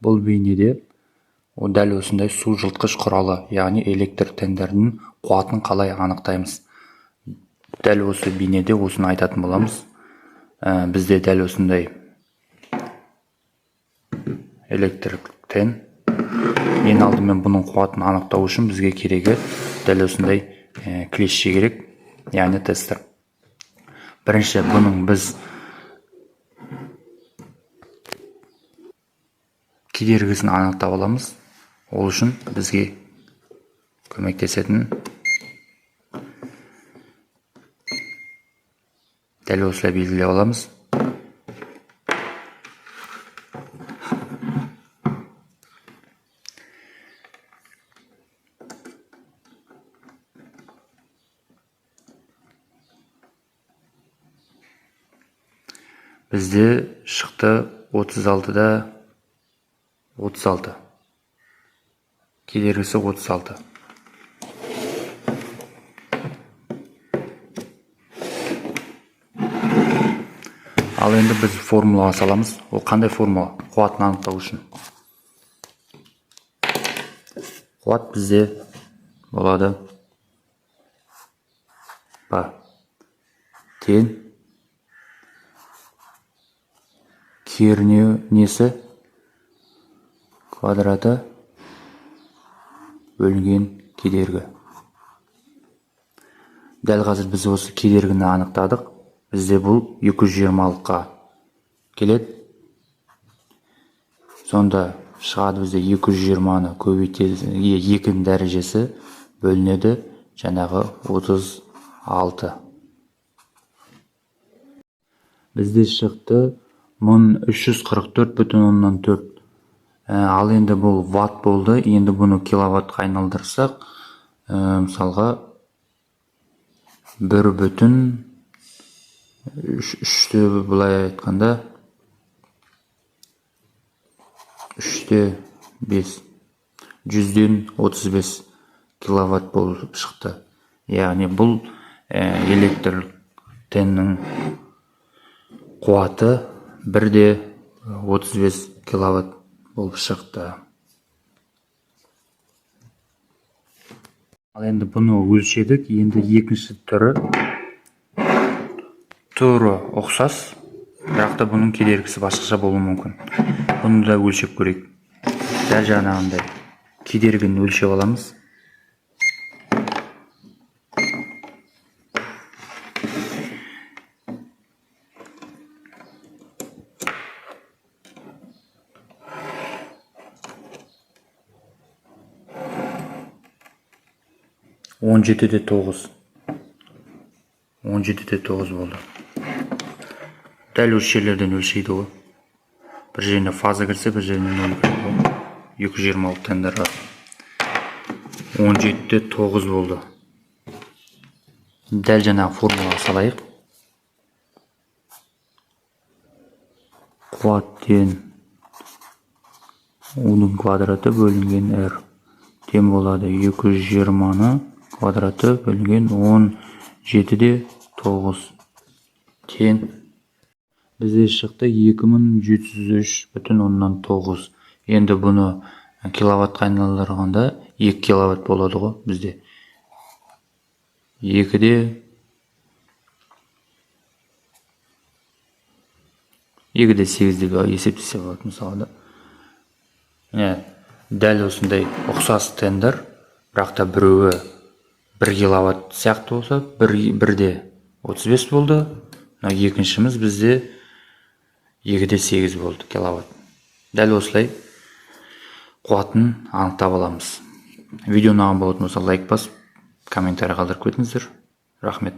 Бұл бейнеде дәл осындай су жылытқыш құралы, яғни электр тендердің қуатын қалай анықтаймыз. Дәл осы бейнеде осыны айтатын боламыз. Бізде дәл осындай электр тен. Ең алдымен бұның қуатын анықтау үшін бізге керегі дәл осындай клещи керек, яғни тестер. Бірінші бұның біз кедергісін анықтап аламыз. Ол үшін бізге көмектесетін дәл осылай белгілеп аламыз. Бізде шықты 36-да 36. Кедергісі 36. Ал енді біз формулаға саламыз. Ол қандай формула? Қуатын анықтау үшін. Қуат бізде болады P тең кернеу несі квадраты бөлінген кедергі. Дәл қазір біз осы кедергіні анықтадық. Бізде бұл 220-лыққа келеді. Сонда шығады бізде 220-ны көбейтеді, 2-нің дәрежесі бөлінеді жаңағы 36. Бізде шықты 1344,4. Ал енді бұл ватт болды. Енді бұны киловаттқа айналдырсақ, мысалға 1,3-ті былай айтқанда 3,5, 135 киловатт болып шықты. Яғни бұл электр теннің қуаты 1,35 киловатт болып шықты. Ал енді бұны өлшедік. Енді екінші түрі түрі ұқсас, бірақ та бұның кедергісі басқаша болуы мүмкін. Бұны да өлшеп көрейік. Дәл жаңағындай кедергіні өлшеп аламыз. 17,9. 17,9 болды. Дәл осы жерлерден өлшейді ғой. Бір жеріне фаза кірсе, бір жеріне нөл кіреді ғой. 226 тендерға. 17,9 болды. Дәл жаңағы формулаға салайық. Қуат тең U-ның квадраты бөлінген R тең болады 220-ны квадраты бөлінген 17,9 тең. Бізде шықты 2703,9. Енді бұны киловаттқа айналдырғанда 2 киловатт болады ғой бізде. 2,8 деп есептесе болады мысалы да. Міне, дәл осындай ұқсас тендер, бірақ та біреуі 1 киловатт сияқты болса, 1,35 болды. Мынау екіншіміз бізде 2,8 болды киловатт. Дәл осылай қуатын анықтап аламыз. Видео ұнаған болатын болса, лайк басып, комментарий қалдырып кетіңіздер. Рахмет.